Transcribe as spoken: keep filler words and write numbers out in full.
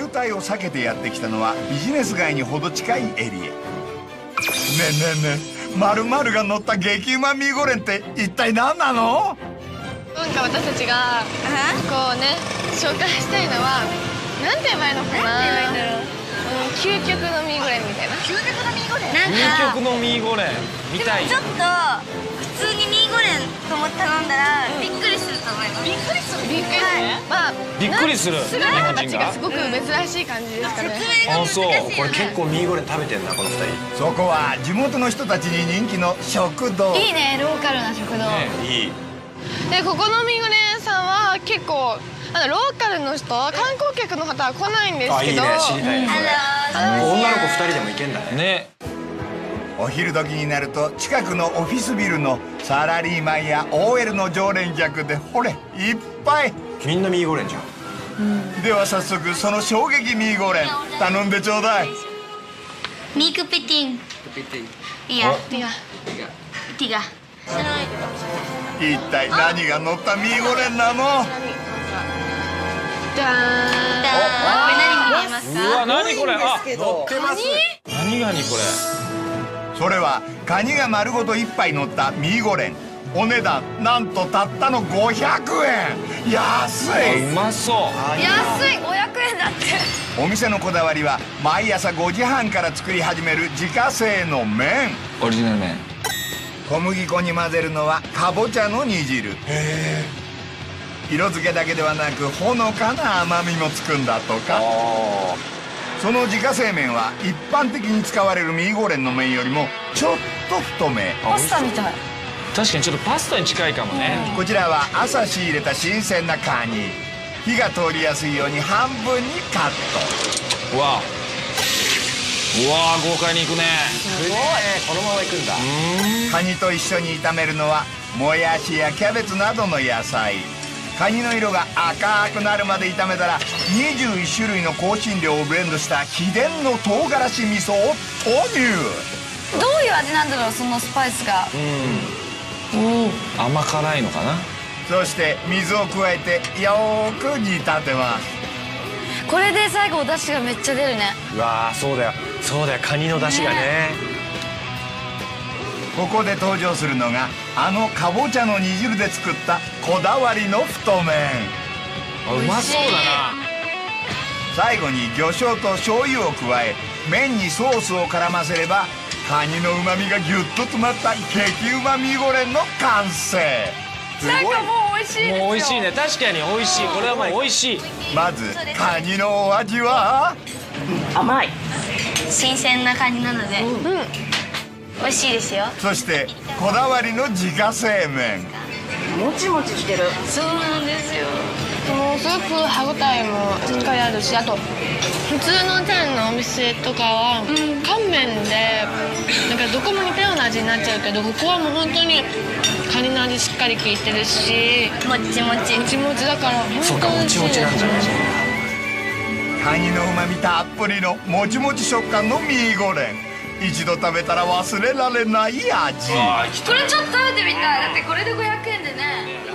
態を避けてやってきたのは、ビジネス街にほど近いエリア。ねえねえねえ、丸々が乗った激うまミーゴレンって一体何なの？今回私たちがこうね、紹介したいのは、なんて言えばいいのかな。なんて言えばいいんだろう。うん、究極のミーゴレンみたいな。究極のミーゴレン？なんか、究極のミーゴレンみたい。でもちょっと普通にミーゴレンと思って頼んだら、うん、びっくりすると思います。びっくりする？びっくりする？はい。まあ、びっくりする？日本人が？なんか違う、すごく珍しい感じですかね。説明が難しいよね。あ、そう。これ結構ミーゴレン食べてんな、この二人。そこは地元の人たちに人気の食堂。いいね、ローカルな食堂。ね、いい。で、ここのミーゴレン屋さんは結構、あの、ローカルの人、観光客の方は来ないんですけど。あ、いいね、知りたいね、それ。あのー、女の子二人でも行けんだね。ね。お昼時になると、近くのオフィスビルのサラリーマンやオーエルの常連客で、ほれ、いっぱい。みんなミーゴレンじゃん。では早速、その衝撃ミーゴレン、頼んでちょうだい。Mie kepiting. Kepiting. Iya. Oh. Tiga. Tiga. Tiga. 一体何が乗ったミーゴレンなの？じゃーん。これ何に見えますか？うわ、何これ？あ、多いんですけど。あ、何、何これ？それは、カニが丸ごと一杯乗ったミーゴレン。お値段、なんとたったのごひゃくえん。安い。あ、うまそう。安い、ごひゃくえんだって。お店のこだわりは、毎朝ごじはんから作り始める自家製の麺。オリジナル麵。小麦粉に混ぜるのはかぼちゃの煮汁。色付けだけではなく、ほのかな甘みもつくんだとか。その自家製麵は、一般的に使われるミーゴレンの麵よりもちょっと太め。パスタみたい。確かにちょっとパスタに近いかもね。こちらは朝仕入れた新鮮なカニ。火が通りやすいように半分にカット。うわ。うわ、豪快にいくね。すごい。このままいくんだ。うーん。カニと一緒に炒めるのは、もやしやキャベツなどの野菜。カニの色が赤くなるまで炒めたら、にじゅういち種類の香辛料をブレンドした秘伝の唐辛子味噌を投入。どういう味なんだろう、そのスパイスが。うん。甘辛いのかな？そして水を加えてよーく煮立てます。これで最後お出汁がめっちゃ出るね。うわー、そうだよ。そうだよ、カニの出汁がね。ここで登場するのが、あのかぼちゃの煮汁で作ったこだわりの太麺。あ、うまそうだな。最後に魚醤と醤油を加え、麺にソースを絡ませれば、カニの旨味がギュッと詰まった激うまミーゴレンの完成。すごい。なんかもう美味しいですよ。もう美味しいね。確かに美味しい。これはもう美味しい。まず、カニのお味は？甘い。新鮮なカニなので。うん。美味しいですよ。そして、こだわりの自家製麺。もちもちしてる。そうなんですよ。もうすごく歯ごたえもしっかりあるし、あと、普通のチェーンのお店とかは、うん、乾麺で、なんかどこも似たような味になっちゃうけど、ここはもう本当にカニの味しっかり効いてるし、もちもち。もちもちだから、本当に美味しいです。そうか、もちもちなんだね。カニの旨味たっぷりのもちもち食感のミーゴレン。一度食べたら忘れられない味。これちょっと食べてみたい。だってこれでごひゃくえんでね。